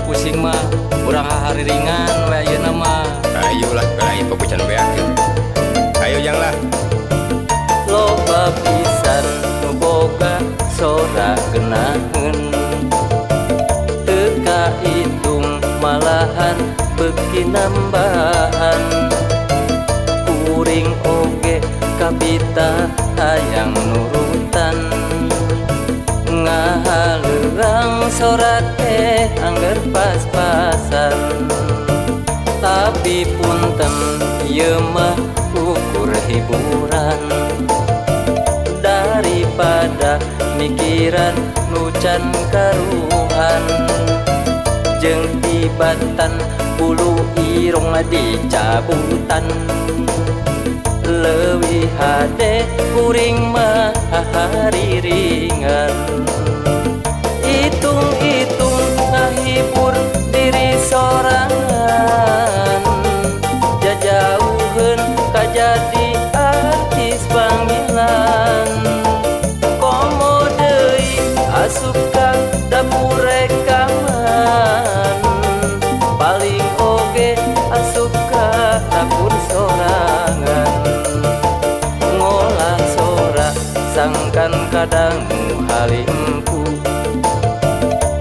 Pusing mah, urang hahariringan we ayeuna mah. Ayo lah, lain papucan beak. Ayo jang lah. Loba pisan nu boga sora geunaheun, teu kahitung malahan beuki nambahan. Kuring oge kabita hayang nurutan, ngahaleuang sora teh angger pas-pasan. Tapi punten, ieu mah ukur hiburan, daripada mikiran nu can karuhan jeung tibatan bulu irung dicabutan. Leuwih hade kuring mah hahariringan, hitung-hitung ngahibur diri sorangan, jajauheun kajadi artis panggilan. Komo deui asup ka dapur rekaman, paling oge asup ka dapur sorangan, ngolah sora sangkan kadangu halimpu,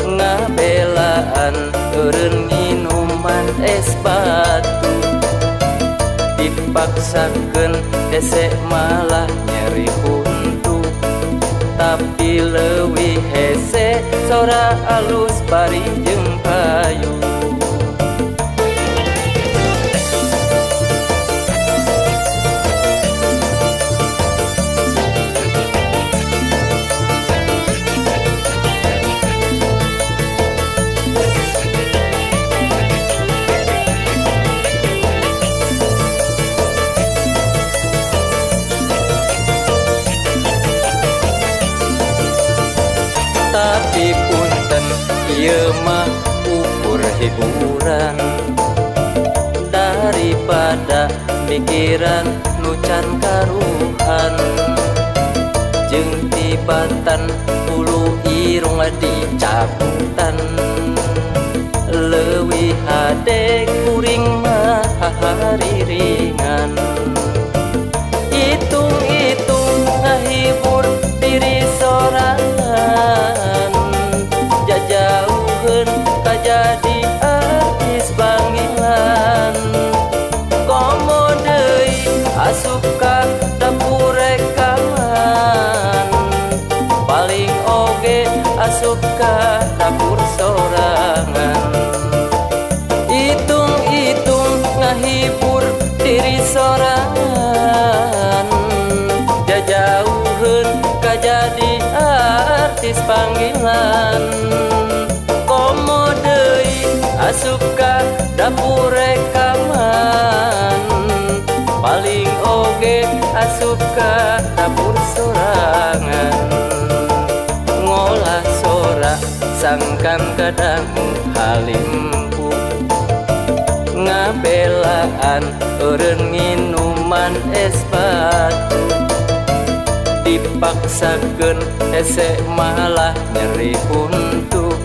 ngabelaan eureun nginuman es batu. Dipaksakeun hese malah nyeri huntu, tapi leuwih hese sora alus bari jeung payu. Tapi punten, ieu mah ukur hiburan, daripada mikiran nu can karuhan jeung tibatan bulu irung dicabutan. Leuwih hade kuring mah hahariringan, hitung-hitung ngahibur diri sorangan, jajauheun kajadi artis panggilan. Komo deui asup ka dapur rekaman, paling oge asup ka dapur sorangan, hitung-hitung ngahibur diri sorangan, jajauheun kajadi artis panggilan. Komo deui asup ka dapur rekaman, paling oge asup ka dapur sorangan, ngolah sora sangkan kadangu halimpu, ngabelaan eureun nginuman es batu. Dipaksakeun hese malah nyeri huntu,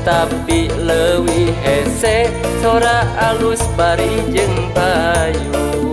tapi leuwih hese sora alus bari jeung payu.